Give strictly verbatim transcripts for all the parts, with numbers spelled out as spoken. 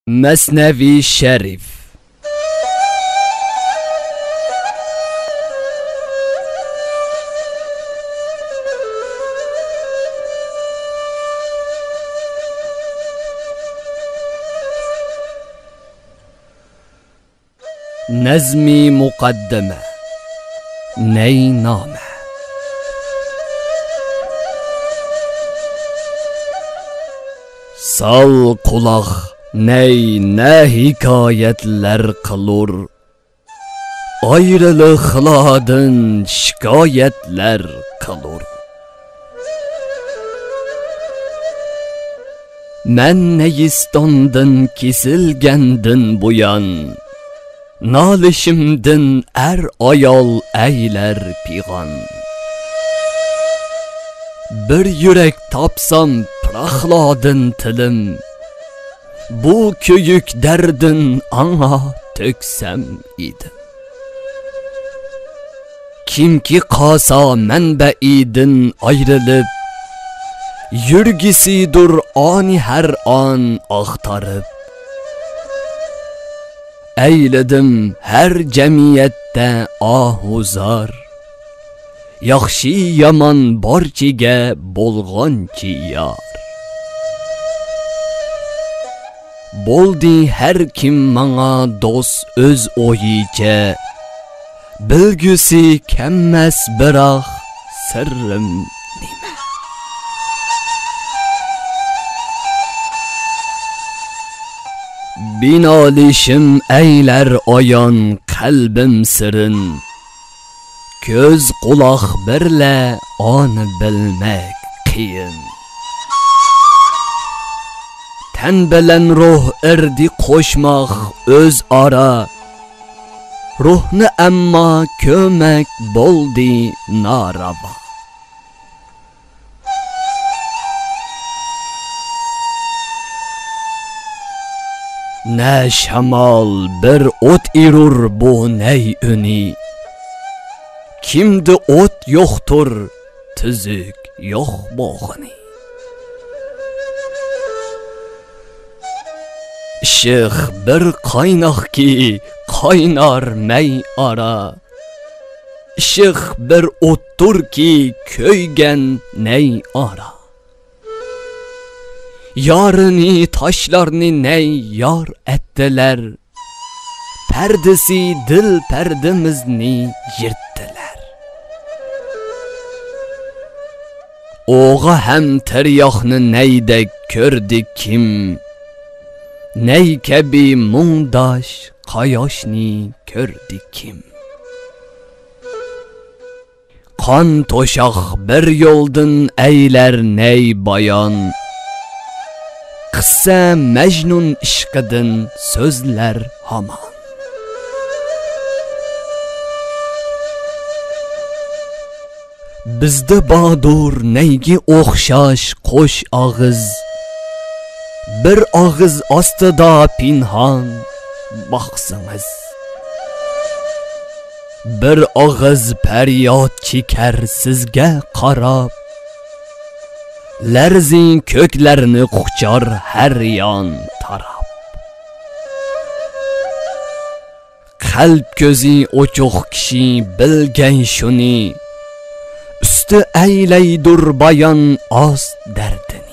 مەسنەۋى شەرىپ. نەزمى مۇقەددىمە. نەينامە. سال قۇلاق، نەي نە ھېكايەتلەر قىلۇر. ئايرىلىقلاردىن شىكايەتلەر قىلۇر. مەن نەيىستاندىن كېسىلگەندىن بۇيان، نالىشىمدىن ئەر-ئايال ئەيلەر پىغان. بىر يۈرەك تاپسام پىراقلاردىن تىلىم، بۇ كۆيۈك دەردىن ئاڭا تۆكسەم ئىدىم. كىمكى قالسا مەنبەئىدىن ئايرىلىپ، يۈرگۈسىدۇر ئانى ھەر ئان ئاختارىپ. ئەيلىدىم ھەر جەمئىيەتتە ئاھۇ زار، ياخشى-يامان بارچىگە بولغانچە يار. بولدى ھەر كىم ماڭا دوست ئۆز ئويىچە، بىلگۈسى كەممەس بىراق سىرىم نېمە؟ بىنالىشىم ئەيلەر ئايان قەلبىم سىرىن، كۆز قۇلاق بىرلە ئانى بىلمەك قىيىن. تەن بىلەن روھ ئىردى قوشماق ئۆزئارا، روھنى ئەمما كۆمەك بولدى نارەۋا. نە شامال بىر ئوت ئېرۇر بۇ نەي ئۈنى، كىمدە ئوت يوقتۇر تۈزۈك يوق بولغىنى. ئىشق بىر قايناقكى قاينار مەي ئارا، ئىشق بىر ئوتتۇركى كۆيگەن نەي ئارا. يارىنى تاشلارنى نەي يار ئەتتىلەر، پەردىسى دىل پەردىمىزنى يىرتتىلەر. ئوغا ھەم تىرياقنى نەيدەك كۆردى كىم؟ نەي كەبى مۇڭداش قاياشنى كۆردى كىم؟ قان توشاق بىر يولدىن ئەيلەر نەي بايان، قىسسە مەجنۇن ئىشقىدىن سۆزلەر ھامان. بىزدە باردۇر نەيگە ئوخشاش قوش ئاغىز، بىر ئاغىز ئاستىدا پىنھان باقسىڭىز. بىر ئاغىز پەرياد چېكەر سىزگە قاراپ، لەرزى كۆكلەرنى قۇچار ھەر يان تاراپ. قەلب كۆزى ئوچۇق كىشى بىلگەن شۇنى، ئۈستى ئەيلەيدۇر بايان ئاست دەردىنى.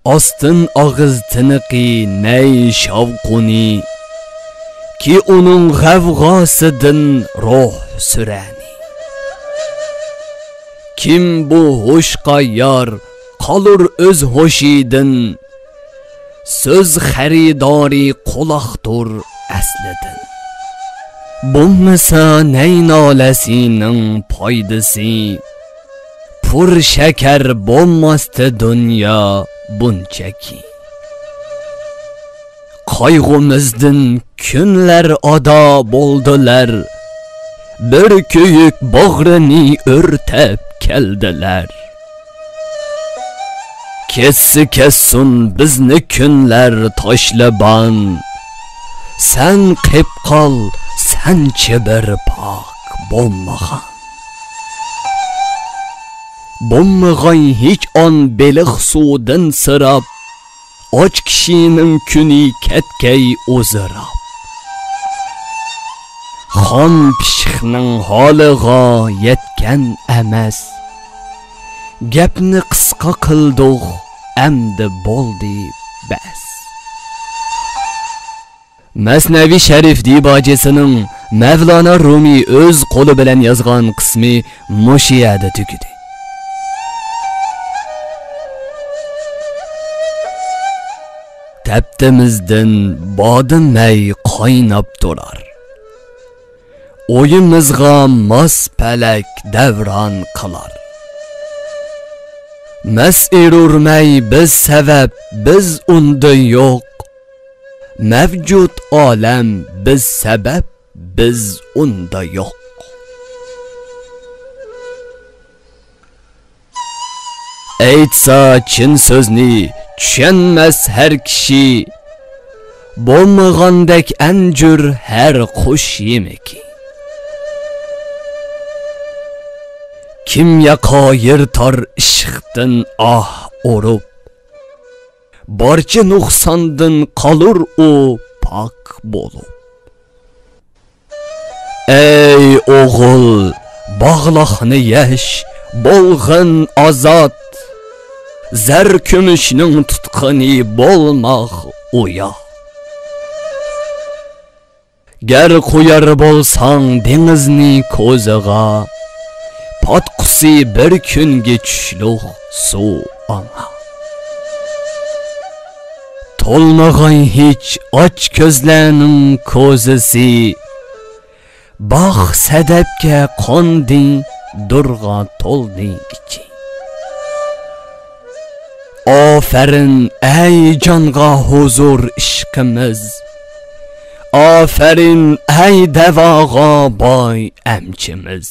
ئاستىن ئاغىز تىنىقى نەي شاۋقۇنى، كى ئۇنىڭ غەۋغاسىدىن روھ سۈرەنى. كىم بۇ ھوشقا يار قالۇر ئۆز ھوشىدىن، سۆز خېرىدارى قۇلاقتۇر ئەسلىدىن. بولمىسا نەي نالەسىنىڭ پايدىسى، پۇر شەكەر بولماستى دۇنيا بۇنچە كىم. قايغۇمىزدىن كۈنلەر ئادا بولدىلەر، بىر كۆيۈك باغرىنى ئۆرتەپ كەلدىلەر. كەتسە كەتسۇن بىزنى كۈنلەر تاشلىبان، سەن قېپ قال، سەنچە بىر پاك بولمىغان. بولمىغاي ھېچ ئان بېلىق سۇدىن سىراپ، ئاچ كىشىنىڭ كۈنى كەتكەي ئۇزىراپ. خام پىششىقنىڭ ھالىغا يەتكەن ئەمەس. گەپنى قىسقا قىلدۇق، ئەمدى بولدى بەس. مەسنەۋى شەرىف دىباجىسىنىڭ مەۋلانا رۇمى ئۆز قولى بىلەن يازغان قىسمى مۇشۇ يەردە تۈگىدى. تەپتىمىزدىن بادىمەي قايناپ تۇرار. ئويىمىزغا ماس پەلەك دەۋران قىلار. مەس ئېرۇرمەي بىز سەۋەب، بىز ئۇندا يوق. مەۋجۇت ئالەم بىز سەۋەب، بىز ئۇندا يوق. ئېيتسا چىن سۆزنى چۈشەنمەس ھەر كىشى، بولمىغاندەك ئەنجۈر ھەر قۇش يېمىكى. كىميا قايىر تار ئىشقتىن ئاھ ئۇرۇپ، بارچە نۇقساندىن قالۇر ئۇ پاك بولۇپ. ئەي ئوغۇل، باغلاقنى يەش، بولغىن ئازاد. زەر كۈمۈشنىڭ تۇتقىنى بولماق ئۇيا. گەر قۇيار بولساڭ دېڭىزنى كوزىغا، پاتقۇسى بىر كۈنگە چۈشلۈق سۇ ئاڭا. تولمىغاي ھېچ ئاچ كۆزلەرنىڭ كوزىسى، باغ سەدەپكە قاندى، دۇرغا تولدى ئىچى. ئافەرىن، ئەي جانغا ھۇزۇر ئىشقىمىز! ئافەرىن، ئەي دەۋاغا باي ئەمچىمىز!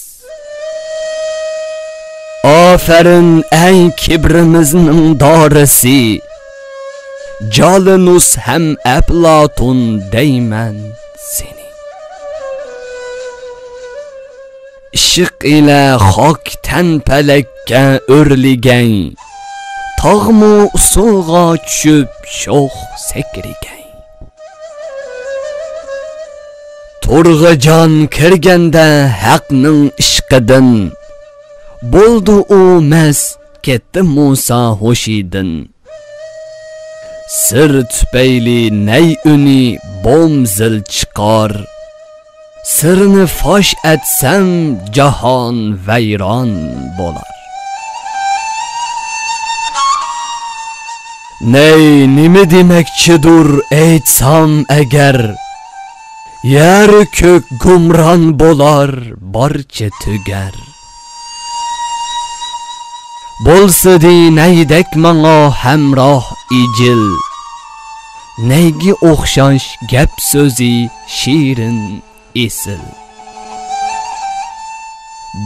ئافەرىن، ئەي كىبرىمىزنىڭ دارىسى! جالىنۇس ھەم ئەپلاتون دەيمەن سېنى. ئىشق ئىلە خاك تەن پەلەككە ئۆرلىگەي، تاغمۇ ئۇسۇلغا چۈشۈپ شوخ سەكرىگەي. تۇرغىجان كىرگەندە ھەقنىڭ ئىشقىدىن، بولدى ئۇ مەست، كەتتى مۇسا ھوشىدىن. سىر تۈپەيلى نەي ئۈنى بوم زىل چىقار. سىرنى فاش ئەتسەم، جاھان ۋەيران بولار. نەي نېمە دېمەكچىدۇر ئېيتسام ئەگەر، يەر كۆك گۇمران بولار، بارچە تۈگەر. بولسىدى نەيدەك ماڭا ھەمراھ ئىجىل، نەيگە ئوخشاش گەپ سۆزى شېرىن ئېسىل.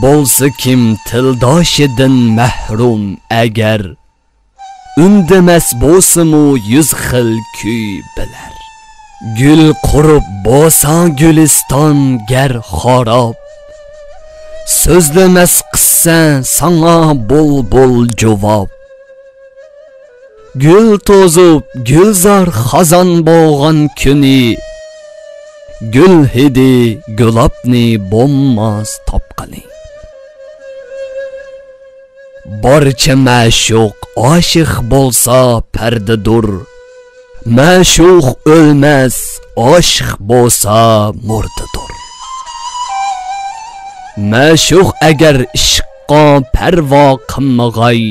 بولسا كىم تىلداشىدىن مەھرۇم ئەگەر، ئۈندىمەس بولسىمۇ يۈز خىل كۈي بىلەر. گۈل قۇرۇپ بولسا گۈلىستان گەر خاراب، سۆزلىمەس قىسسە ساڭا بۇلبۇل جۇۋاب. گۈل توزۇپ گۈلزار خازان بولغان كۈنى، گۈل ھىدى گۇلاپنى بولماس تاپقىلى. بارچە مەشۇق ئاشىق بولسا پەردىدۇر، مەشۇق ئۆلمەس ئاشىق بولسا مۇردىدۇر. مەشۇق ئەگەر ئىشققا پەرۋا قىلمىغاي،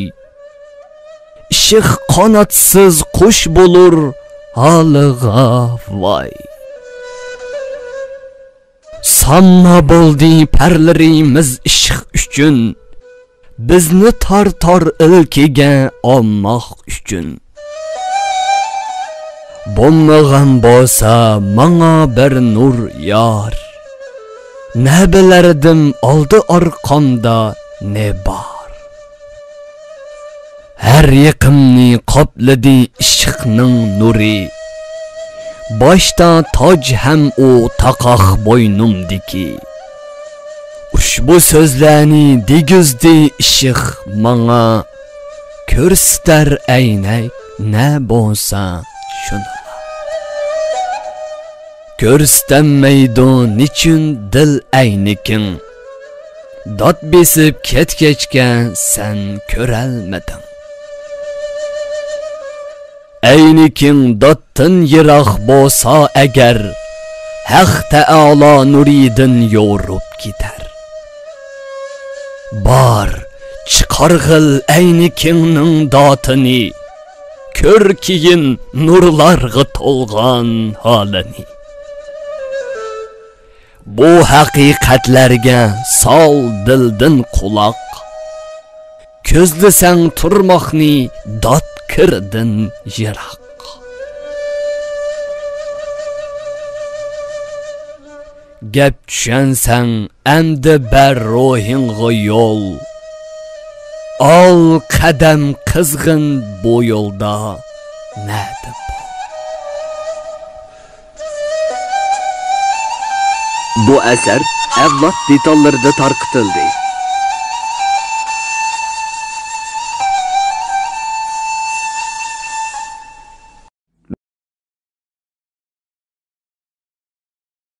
ئىشق قاناتسىز قۇش بولۇر ھالىغا ۋاي. سامما بولدى پەرلىرىمىز ئىشق ئۈچۈن، بىزنى تارتار ئىلكىگە ئالماق ئۈچۈن. بولمىغان بولسا ماڭا بىر نۇر يار، نە بىلەردىم ئالدى ئارقامدا نە بار. ھەر يېقىمنى قاپلىدى ئىشقنىڭ نۇرى، باشتا تاج ھەم ئۇ تاقاق بوينۇمدىكى. ئۇشبۇ سۆزلەرنى دېگۈزدى ئىشق ماڭا، كۆرسىتەر ئەينەك نە بولسا شۇنىلا. كۆرسىتەلمەيدۇ نېچۈن دىل ئەينىكىڭ؟ دات بېسىپ كەتكەچكە سەن كۆرەلمىدىڭ. ئەينىكىڭ داتتىن يىراق بولسا ئەگەر، ھەق تائالا نۇرىدىن يورۇپ كېتەر. بار، چىقارغىل ئەينىكىڭنىڭ داتىنى، كۆركىيىن نۇرلارغا تولغان ھالىنى. بۇ ھەقىقەتلەرگە سال دىلدىن قۇلاق، كۆزلىسەڭ تۇرماقنى دات كىردىن يىراق. گەپ چۈشەنسەڭ ئەمدى بەر روھىڭغا يول، ئال قەدەم قىزغىن بۇ يولدا نەدە بول. بۇ ئەسەر ئەۋلاد دېتاللىرىدا تارقىتىلدى.